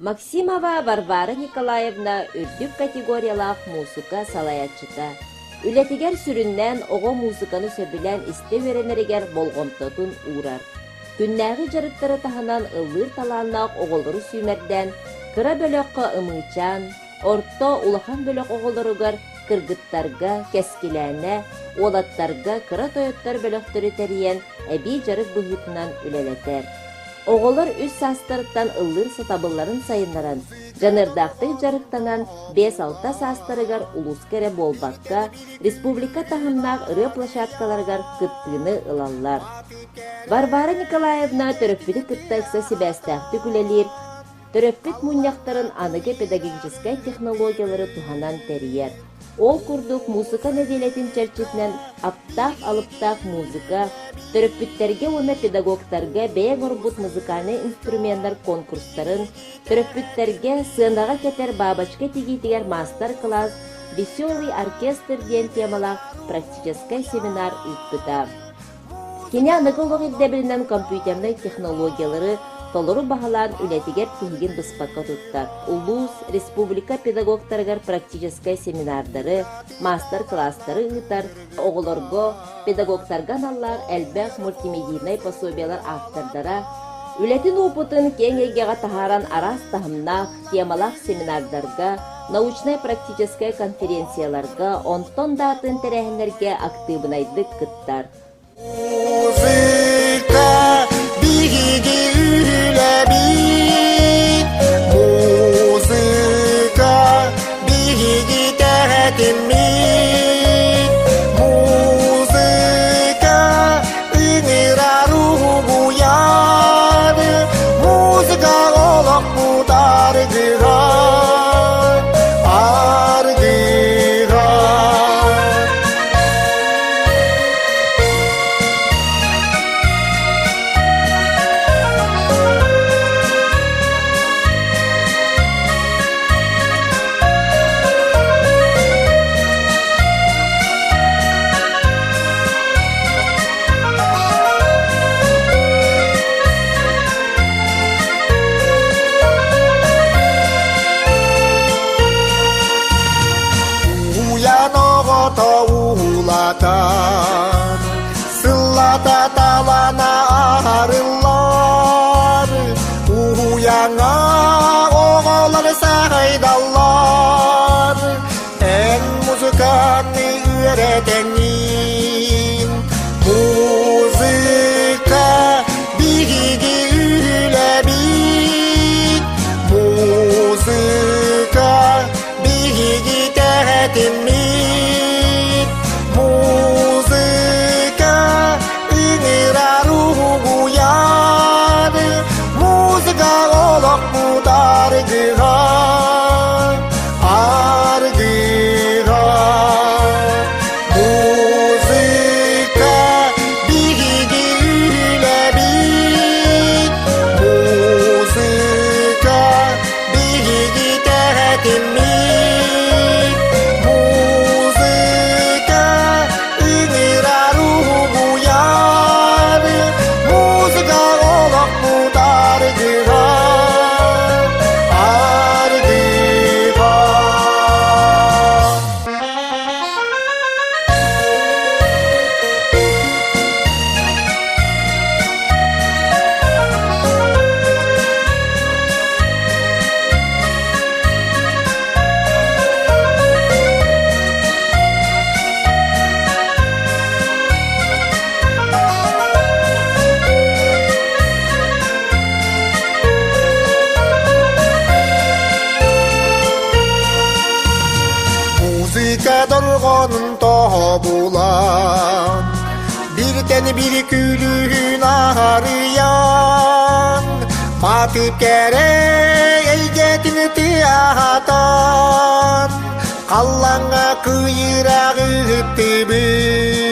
Максимова Варвара Николаевна үрдүк категориялаах муусука салайааччыта. Үлэтигэр сүрүннээн оҕо муусуканы сөбүлээн истэ үөрэнэригэр болҕомтотун уурар. Күннээҕи дьарыктары таһынан ыллыыр талааннаах оҕолору сүүмэрдээн, кыра бөлөххө Ымыычаан, орто, улахан бөлөх оҕолоругар кыргыттарга Кэскилээнэ, уолаттарга кыра тойоттор бөлөхтөрү тэрийэн эбии дьарык быһыытынан үлэлэтэр. Оҕолор үс саастарыттан ыллыыр сатабылларын сайыннаран, дьаныардаахтык дьарыктанан, биэс-алта саастарыгар улууска эрэ буолбакка, республика таһымнаах ырыа площадкаларыгар кыттыыны ылаллар. Варвара Николаевна төрөппүтү кытта ыкса сибээстээхтик үлэлиир, төрөппүт мунньахтарын аныгы педагогическай технологиялары туһанан тэрийэр. Ол курдук муусука нэдиэлэтин чэрчитинэн аптаах-алыптаах музыка, төрөппүттэргэ уонна педагогтарга бэйэ оҥорбут музыкальнай инструменнар конкурстарын, төрөппүттэргэ сыанаҕа кэтэр бабочка тигиитигэр маастар-кылаас «Веселый оркестр» диэн темалаах практическай семинар ыыппыта. Кини аныгы олох ирдэбилинэн компьютернай технологиялары толору баһылаан үлэтигэр тиһигин быспакка туттар. Улуус, республика педагогтарыгар практическай семинардары, маастар-кылаастары ыытар, оҕолорго, педагогтарга аналлаах элбэх мультимедийнай пособиелар автордара, үлэтин уопутун киэҥ эйгэҕэ таһааран араас таһымнаах, темалаах семинардарга, научнай-практическай конференцияларга, онтон да атын тэрээһиннэргэ актыыбынайдык кыттар. Музыка биһиги үлэбит, музыка биһиги тэтиммит, музыка ыҥырар угуйар, музыка олохпут аргыһа, аргыһа. Уйан оҕото уулатан, сыллата талана арыллар. Уһуйаҥа оҕолор саҕайдаллар, эн музыканы үөрэтэҥҥин. Музыка биһиги үлэбит, музыка биһиги тэтиммит музыка ыҥырар угуйар музыка олохпут аргыһа аргыһа музыка биһиги үлэбит музыка биһиги тэтиммит музыка ыҥырар угуйар музыка олохпут аргыһа аргыһа. Музыка дорҕоонун тоһобулан Бииртэн биир күлүүһүн аһарыйан, Маатып кэрэ эйгэтин тыаһатан, Халлаҥҥа кыйыраҕы ыттыбыт.